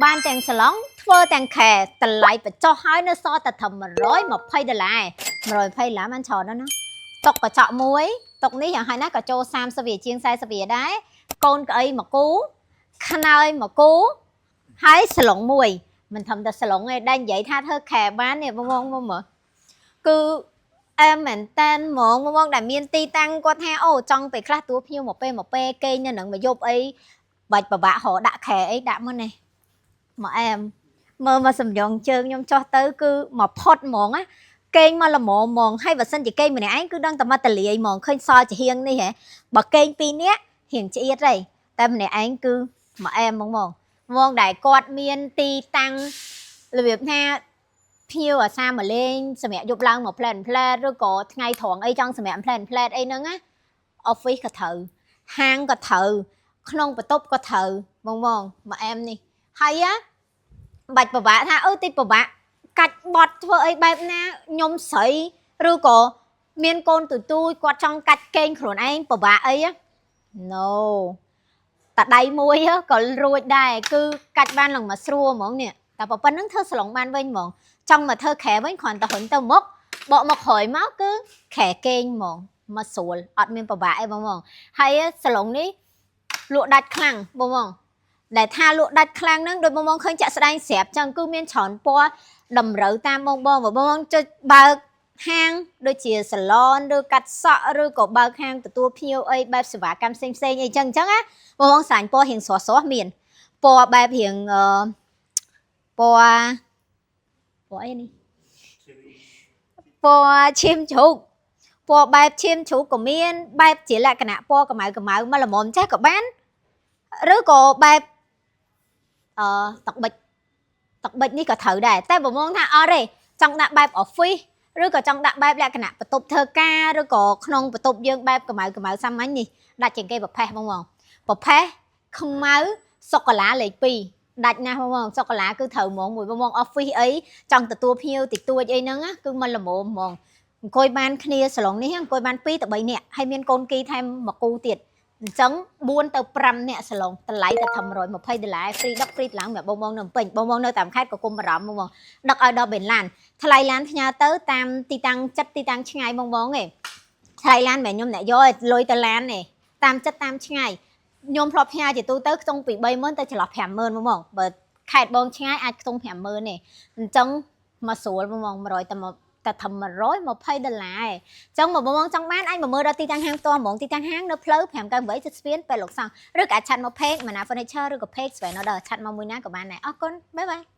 បានទាំងសាឡុងធ្វើទាំងខែតម្លៃបញ្ចុះហើយនៅសល់តែត្រឹម120ដុល្លារ120ដុល្លារបានច្រើនណាស់ណាតុកកញ្ចក់មួយតុកនេះយ៉ាងហោចណាស់ក៏ចូល30វាជាង40វាដែរកូនកៅអីមួយគូខ្នើយមួយគូហើយសាឡុងមួយមិនធំតែសាឡុងឯងដែលនិយាយថាធ្វើខែបាននេះបងបងមើលគឺអែមមែនតែនហ្មងបងបងដែលមានទីតាំងគាត់ថាអូចង់ពេលខ្លះទួភ្ញៀវមកពេលមកពេលគេងនៅនឹងមកយប់អីបាច់ពិបាករកដាក់ខែអីដាក់មកនេះមកអែមមើលមកសំយងជើងខ្ញុំចោះទៅគឺមកផុតហ្មងណាគេងមកល្មមហ្មងហើយបើសិនជាគេងម្នាក់ឯងគឺដឹងតែមកតលាយហ្មងឃើញសល់ជាហៀងនេះហ៎បើគេងពីរនាក់ហៀងឆ្អៀតហីតែម្នាក់ឯងគឺមកអែមហ្មងហ្មងហ្មងដែលគាត់មានទីតាំងរបៀបថាភ្ញៀវអាសាមកលេងសម្រាប់យប់ឡើងមកផ្លែនផ្លែឬក៏ថ្ងៃត្រង់អីចង់សម្រាប់ផ្លែនផ្លែអីហ្នឹងណា office ក៏ត្រូវហាងក៏ត្រូវក្នុងបន្ទប់ក៏ត្រូវបងបងមកអែមនេះហើយណាបាច់ពិបាកថាអឺតិចពិបាកកាច់បត់ធ្វើអីបែបណាខ្ញុំស្រីឬក៏មានកូនទូទូចគាត់ចង់កាច់កេងខ្លួនឯងពិបាកអីណា No តាដៃមួយក៏រួចដែរគឺកាច់បានឡើងមកស្រួលហ្មងនេះតែប៉ុណ្្នឹងធ្វើស្លងបានវិញហ្មងចង់មកធ្វើខែវិញគ្រាន់តែរុញទៅមុខបកមកក្រោយមកគឺខែកេងហ្មងមកស្រួលអត់មានពិបាកអីបងហ្មងហើយស្លងនេះលក់ដាច់ខ្លាំងបងហ្មងដែលថាលក់ដាច់ខ្លាំងហ្នឹងដោយបងបងឃើញចាក់ស្ដែងស្រាប់ចឹងគឺមានច្រើនពណ៌តម្រូវតាមបងបងបងបងចុចបើកហាងដូចជាសាឡនឬកាត់សក់ឬក៏បើកហាងទទួលភ្ញៀវអីបែបសេវាកម្មផ្សេងផ្សេងៗអីចឹងចឹងណាបងបងស្រាញ់ពណ៌រៀងស្រស់ស្រស់មានពណ៌បែបរៀងអឺពណ៌ពណ៌អីនេះពណ៌ឈាមជ្រូកពណ៌បែបឈាមជ្រូកក៏មានបែបជាលក្ខណៈពណ៌កម្ៅកម្ៅមកល្មមចេះក៏បានឬក៏បែបអឺទឹកបិចទឹកបិចនេះក៏ត្រូវដែរតែបើមកថាអត់ទេចង់ដាក់បែប office ឬក៏ចង់ដាក់បែបលក្ខណៈបន្ទប់ធ្វើការឬក៏ក្នុងបន្ទប់យើងបែបកម្ៅកម្ៅសាមញ្ញនេះដាច់ជាងគេប្រផេះបងបងប្រផេះខ្មៅសូកូឡាលេខ2ដាច់ណាស់បងបងសូកូឡាគឺត្រូវហ្មងមួយបងបង office អីចង់ទទួលភ្ញៀវតិចតួចអីហ្នឹងណាគឺមិនល្មមហ្មងអង្គុយបានគ្នាសាឡុងនេះអង្គុយបាន2ទៅ3នាក់ហើយមានកូនគីថែមមួយគូទៀតអញ្ចឹង4ទៅ5នាក់សាឡុងតម្លៃតែត្រឹម120ដុល្លារ free ដឹក free ឡើងសម្រាប់បងបងនៅភ្នំពេញបងបងនៅតាមខេត្តក៏គុំបារម្ភបងបងដឹកឲ្យដល់បេនឡានថ្លៃឡានផ្ញើទៅតាមទីតាំងចិត្តទីតាំងឆ្ងាយបងបងឯងថ្លៃឡានមិនមែនខ្ញុំអ្នកយកឯងលុយទៅឡានទេតាមចិត្តតាមឆ្ងាយខ្ញុំធ្លាប់ផ្ញើជាទូទៅខ្ទង់ពី30000ទៅចន្លោះ50000បងបងបើខេត្តបងឆ្ងាយអាចខ្ទង់50000ទេអញ្ចឹងមកស្រួលបងបង100តែមកតែត្រឹម120ដុល្លារឯងអញ្ចឹងមកបងបងចង់បានអាចមកមើលដល់ទីតាំងហាងផ្ទាល់ហ្មងទីតាំងហាងនៅផ្លូវ598ជិតស្ពានពេលលោកសង្ឃឬក៏អាច chat មក page ម៉ាណា Furniture ឬក៏ page ស្វែង Order chat មកមួយណាក៏បានដែរអរគុណ bye bye.